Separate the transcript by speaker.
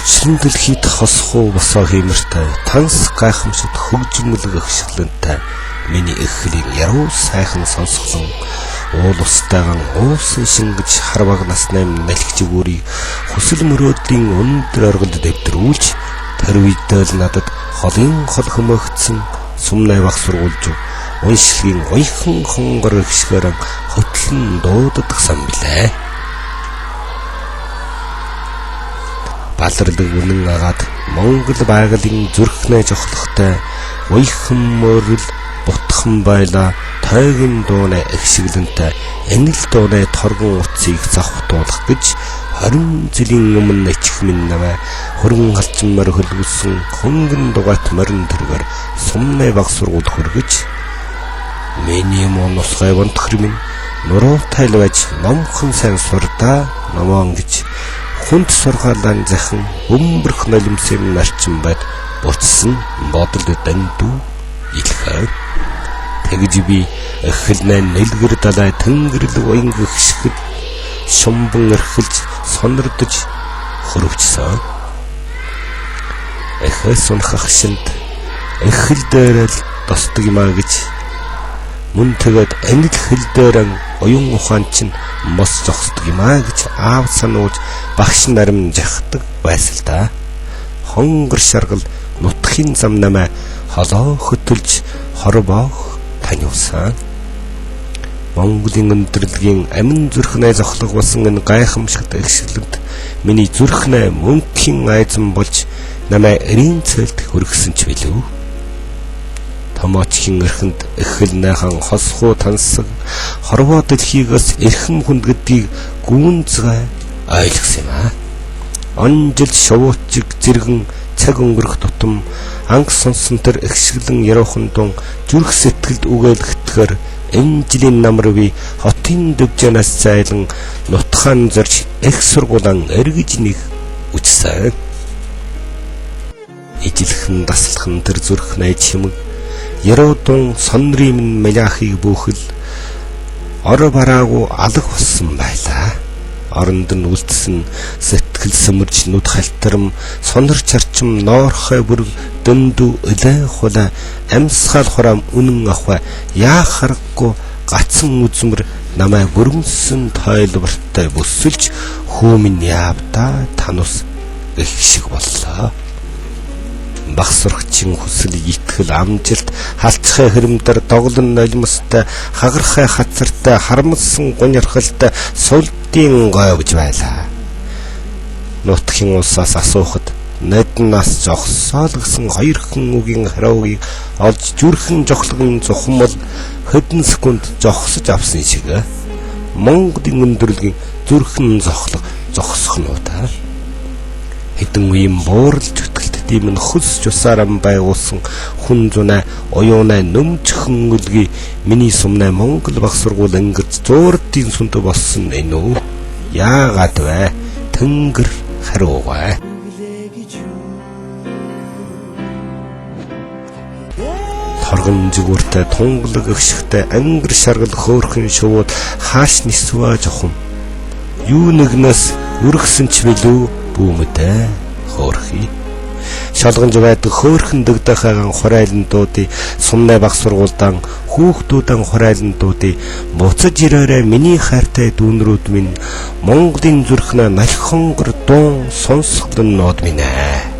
Speaker 1: Орчлон дэлхийд хосхуу босоо хиймэртэй, танс гайхамшигт хөгжмөлөг өгшөглөнтэй миний эхлийн яруу сайхан сонсголон уул устайгаан уусан шингэж харваг насны налхиж гүрийг хүсэл мөрөөдлийн өндөр орголд дэвтрүүлж тэр үедээ л надад холын хол хөмөөгдсөн сумнай баг сургуулж уншлагын уяхан хонгор өгшгөр хөтлөн дуудагдсан билээ. Баларлаг үнэн агаад Монгол байгалийн зүрхнээ жохлохтой уяхан мөрөл бутхан байла тойгон дууны эгшиглэнтэй энэл дууны торгон утсыг завхтуулах гэж 20 жилийн өмнө ичих минь наваа хөргөн халчмаар хөлгөсөн хөнгөн дугаат морин төргөр сумны баг сургууль хөргөж миний муу нусгай вонтхор минь нуруутай л байж номхон сайн сурдаа номоон гэж хүнд сургаалан захин өмбөрх нулимсын нарчин байд буцсан бодол дандүү илхээ. Тэгж би эхэлнэ нэлгэр далай тэнгэрл уянг гшгэд шумбан эрхэлж сонордож хөрвчсөн. Эхээс унах шинд эхэл дээрэл тосдог юм а гэж мөн тэгээд анил хэл дээрэн оюун ухаан чинь мос зогсдог юм а гэж аав сануулж багш нарим жахдаг байсан л да. Хонгор шаргал нутгийн зам намай холоо хөтөлж хорбоох таниулсан. Монголын өндөрлөгийн амин зүрхнээ зохлог болсон энэ гайхамшигт эгшиглэнт миний зүрхнээ мөнхийн айзан болж намайг эрийн цэлд хөргсөн ч билүү. Томоочхийн эрхэнд эхэл найхан хосхуу тансаг хорвоо дэлхийгээс эрхэм хүнд гэдгийг гүнзгай ойлгосон юм аа. Он жил шувуучиг зэргэн цаг өнгөрөх тутам анх сонсон тэр эгшиглэн яруухан дун зүрх сэтгэлд үгээлгэтгэхэр энэ жилийн намар би хотын дөвжэнээс зайлан нутхаан зорж эх сургуулан эргэж нэг үжсэн. Ижилхэн даслахан тэр зүрхнээ чимэг яруу дун сонрын минь маляхыг бүхэл ор бараагүй алга болсон байлаа. Оронд нь үлдсэн сэтгэл сэмэрж нүд халтарм сонор чарчим ноорхой бүрг дөндүү өлөө хулаа амьсгаал хураам үнэн ахвай яах аргагүй гацсан үзмэр намайг бүрэмсэн тойлбортой бүсэлж хүү минь яавда танус гэх шиг боллоо. Баг сурагчийн хүсэл итгэл амжилт халцхай хэрэмдэр доглон нулимстай хагархай хацартай харамсан гуньрхалтай сулдын говж байлаа. Нутгийн улсаас асуухад нодноос зогсоол гэсэн хоёрхан үгийн хариугийг олж зүрхэн жохлогон зухмал хэдэн секунд зогсож авсан шиг Монголын өндөрлөгийн зүрхэн зохлог зогсох нь уу та. Хэдэн үеийн буурал зүтгэлт тийм нь хөлс жусааран байгуулсан хүн зунаа оюунаа нөмчхөн өлгий миний сумнаа Монгол баг сургууль өнгөрч зуурдын сүнд болсон энэ үү? Яагаад вэ? Тэнгэр хариугай. Торгон зүгүүртэй тунгалаг өгшгтэй ангир шаргал хөөрхөн шувууд хааш нисваа жохом. Юу нэгнээс өргсөн ч билүү бүүмэдэ хөөрхий. Шалганж байдаг хөөрхөн дэгдэхайгаан хурайлан дуудыг сумнай баг сургуульдаан хүүхдүүдэн хурайлан дуудыг буцаж ирээрээ миний хайртай дүүнрүүд минь Монголын зүрхнээ налхонгор дуун сонсголон нууд минь ээ.